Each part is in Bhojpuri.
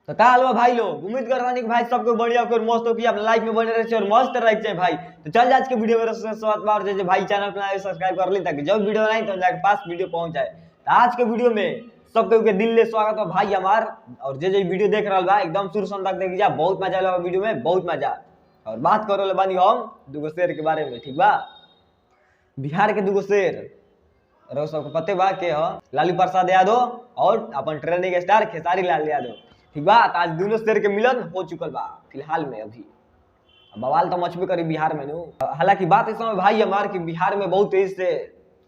तो का हाल बा भाई लोग, उम्मीद कर रहा कि भाई सबको बढ़िया और मस्त हो कि आप लाइफ में बने रहे और मस्त रहे भाई। तो चल आज के वीडियो में स्वागत बार जैसे भाई चैनल पर सब्सक्राइब कर ली ताकि जब वीडियो बनाई तो जाके पास वीडियो पहुंच जाए। तो आज के वीडियो में सबके के दिल ले स्वागत है भाई हमार, और जे जे वीडियो देख रहा बा एकदम शुरू से तक देख जा, बहुत मजा आला वीडियो में, बहुत मजा। और बात कर बानी हम दूगो शेर के बारे में, ठीक बा। बिहार के दूगो शेर और सबको पते बा के ह लालू प्रसाद यादव और अपन ट्रेंडिंग स्टार खेसारी लाल यादव, ठीक बा। तो आज दोनों शेर के मिलन हो चुकल बा फिलहाल में, अभी बवाल तो मचबे करी बिहार में नु। हालांकि बात इस समय भाई हमार कि बिहार में बहुत तेज से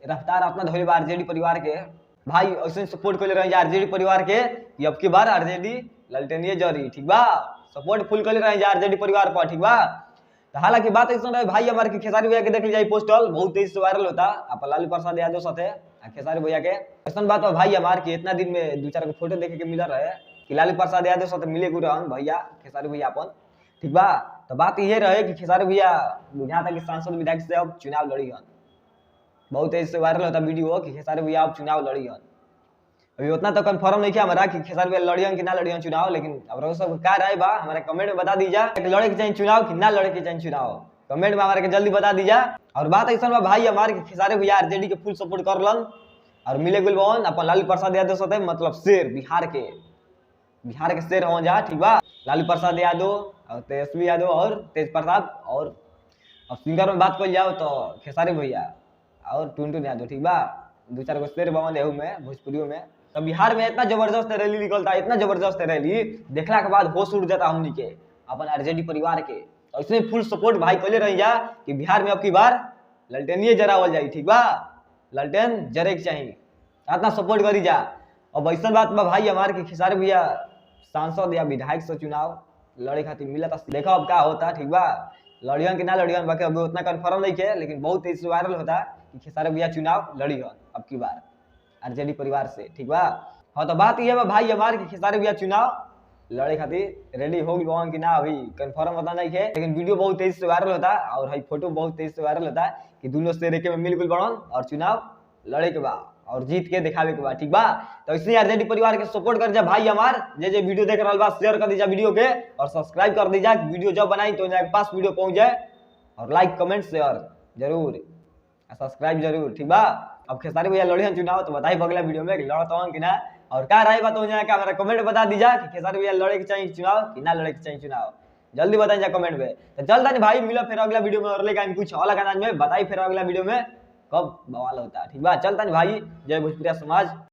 रफ्तार अपना धोले बा आरजेडी परिवार के भाई, ऐसे सपोर्ट कर रहे आरजेडी परिवार के कि अब की बार आरजेडी ललटेनिए जरी, ठीक बा। सपोर्ट फुल कर रहे आरजेडी परिवार पर, ठीक बा। तो हालांकि बात ऐसा रहे भाई हमारे कि खेसारी भैया के देख लीजिए पोस्टल बहुत तेज से वायरल होता अपन लालू प्रसाद यादव साथे खेसारी भैया के। ऐसा बात है भाई हमार कि इतना दिन में दो चार को फोटो देखे के मिल रहे कि लालू प्रसाद यादव साथे मिले को रहन भैया खेसारी भैया अपन, ठीक बा। तो बात ये रहे कि खेसारी भैया बुझा था कि सांसद विधायक से अब चुनाव लड़ी हन, बहुत तेज से वायरल होता वीडियो कि खेसारी भैया अब चुनाव लड़ी हन। अभी उतना तो कंफर्म नहीं किया हमारा कि खेसारी भैया लड़ियन कि ना लड़ियन चुनाव, लेकिन अब सब का राय बा हमारे कमेंट में बता दीजिए, लड़े के चाहिए चुनाव कि ना लड़े के चाहिए चुनाव, कमेंट में हमारे के जल्दी बता दीजिए। और बात ऐसा बा भाई हमारे कि खेसारी भैया आरजेडी के फुल सपोर्ट कर लन और मिले गुल बन अपन लालू प्रसाद यादव साथे, मतलब शेर बिहार के शेर हो जा, ठीक बा। लालू प्रसाद यादव और तेजस्वी यादव और तेज प्रताप और अब सिंगर में बात कर जाओ तो खेसारी भैया और टुनटुन यादव, ठीक बा। दो चार गो शेर बवन एहू में भोजपुरियों में। तो बिहार में इतना जबरदस्त रैली निकलता, इतना जबरदस्त रैली देखला के बाद होश उड़ जाता हमनी के अपन आरजेडी परिवार के। तो इसमें फुल सपोर्ट भाई कले रही जा कि बिहार में अब की बार ललटेनिए जरावल जाई, ठीक बा। ललटेन जरे के चाहिए, इतना सपोर्ट करी जा। अब ऐसा बात बा भाई हमारे कि खेसारी भैया सांसद या विधायक से चुनाव लड़े खातिर मिला था, देखो अब क्या होता, ठीक बा। लड़ियन कि ना लड़ियन बाकी अभी उतना कन्फर्म नहीं है, लेकिन बहुत तेज से वायरल होता कि खेसारी भैया चुनाव लड़ियन अब की बार आरजेडी परिवार से, ठीक बा। हाँ तो बात यह भाई हमारे कि खेसारी भैया चुनाव लड़े खातिर रेडी हो गई कि ना अभी कंफर्म पता नहीं है, लेकिन वीडियो बहुत तेज से वायरल होता और हई फोटो बहुत तेज से वायरल होता कि दोनों शेर के में मिलजुल बनन और चुनाव लड़े के बा और जीत के दिखावे के बा, ठीक बा। तो इसलिए आरजेडी परिवार के सपोर्ट कर जा भाई हमार, जे जे वीडियो देख रहा बा शेयर कर दीजा वीडियो के और सब्सक्राइब कर दीजा कि वीडियो जब बनाई तो जाके पास वीडियो पहुंच जाए, और लाइक कमेंट शेयर जरूर सब्सक्राइब जरूर, ठीक बा। अब खेसारी भैया लड़े चुनाव तो बताई अगला वीडियो में कि लड़त हन कि ना, और का राय बात हो जाए का हमारा कमेंट बता दीजा कि खेसारी भैया लड़े के चाहिए चुनाव कि ना लड़े के चाहिए चुनाव, जल्दी बताई जा कमेंट में। तो जल्द भाई मिलो फिर अगला वीडियो में और लेके कुछ अलग अंदाज में बताई फिर अगला वीडियो में कब बवाल होता है, ठीक बा। चलता भाई, जय भोजपुरिया समाज।